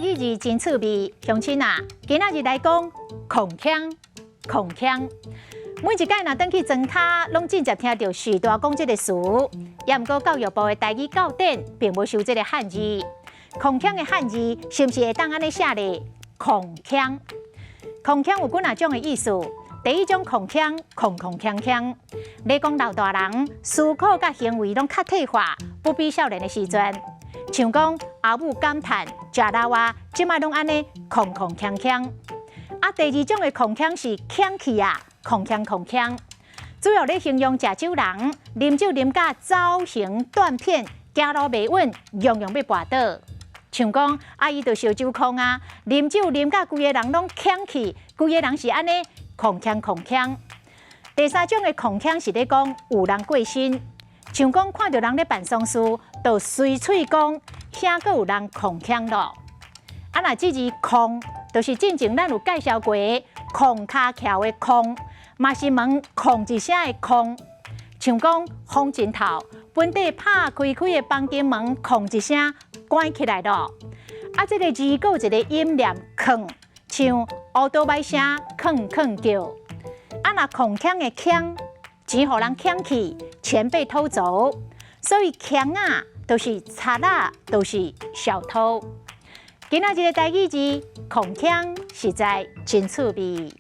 語字真趣味，鄉親啊，今仔日來講控腔控腔。每一擺若轉去莊跤，攏真濟聽著序大講這个詞。也毋過教育部的台語教典並無收這个漢字。控腔的漢字是毋是會當按呢寫咧？控腔，控腔有幾若種的意思。第一種控腔，控控鏘鏘，咧講老大人思考佮行為攏較退化，不比少年的時陣。像講阿母感嘆，食老啊，這擺攏按呢控控鏘鏘。啊，第二種的控腔是鏘去啊，控鏘控鏘，主要咧形容食酒人啉酒啉甲走形斷片，行路袂穩，樣樣欲跋倒。像講啊，伊就燒酒空啊，啉酒啉甲規个人攏鏘去，規个人是按呢控鏘控鏘。第三種的控腔是咧講有人過身，像講看著人咧辦喪事，就隨喙講遐閣有人控腔咯。啊，若這字控，就是進前咱有介紹過的控跤橋的控，嘛是門控一聲的控。像講風真透，本底拍開開的房間門控一聲關起來咯。啊，這个字閣有一个音念囥，像烏多擺聲吭吭叫。啊，若控腔的腔，錢予人搶去，錢被偷走，所以強仔，就是賊仔，就是小偷。今仔日的台語字控腔實在真趣味。